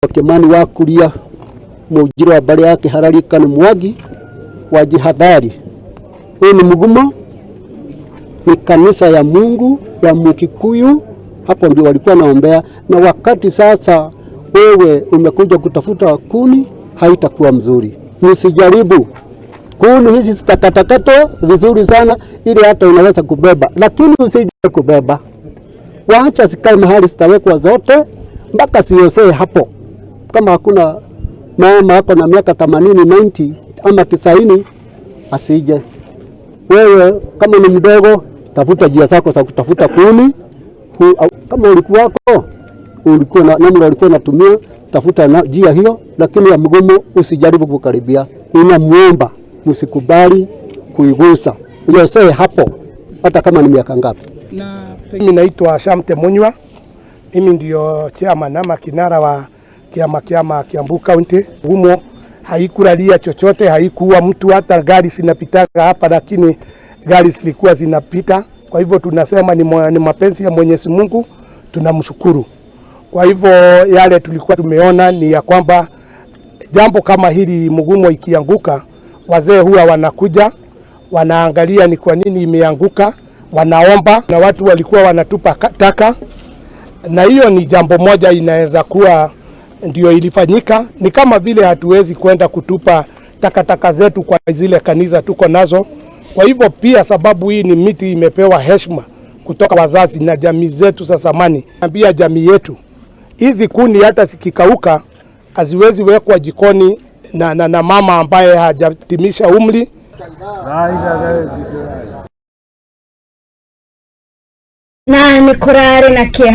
Kimani wa Kuria, Mũnjirũ wa mbarĩ ya Kĩhararika nĩ Mwangi wa jihadhari. Huu ni mgumo, ni kanisa ya Mungu ya Mukikuyu, hapo ndio walikuwa naombea. Na wakati sasa wewe umekuja kutafuta kuni, haitakuwa mzuri. Msijaribu kuni hizi zitakatakatwa vizuri sana, ili hata unaweza kubeba, lakini usije kubeba, waacha zikae mahali zitawekwa zote mpaka siosee hapo. Kama hakuna mama ako na miaka 80, 90 ama 90 asije. Wewe kama ni mdogo, tafuta njia zako za kutafuta kuni. Kama ulikuwako ulikuwa na namna ulikuwa unatumia, tafuta na njia hiyo, lakini ya mgumu usijaribu kukaribia. Ninamuomba msikubali kuigusa, yosee hapo, hata kama ni miaka ngapi. Na Mimi naitwa Shamte Munywa, mimi ndio chairman ama kinara wa kiama Kiambu County. Humo haikulalia chochote, haikuwa mtu, hata gari zinapitaga hapa, lakini gari zilikuwa zinapita. Kwa hivyo tunasema ni mapenzi ya Mwenyezi Mungu, tunamshukuru. Kwa hivyo yale tulikuwa tumeona ni ya kwamba jambo kama hili mgumo ikianguka, wazee huwa wanakuja wanaangalia ni kwa nini imeanguka, wanaomba, na watu walikuwa wanatupa taka, na hiyo ni jambo moja inaweza kuwa ndio ilifanyika. Ni kama vile hatuwezi kwenda kutupa takataka zetu kwa zile kanisa tuko nazo. Kwa hivyo pia sababu hii ni miti imepewa heshima kutoka wazazi na jamii zetu za zamani. Ambia jamii yetu hizi kuni hata zikikauka haziwezi wekwa jikoni na mama ambaye hajatimisha umri. Na nĩ kũrarĩ na kĩeha.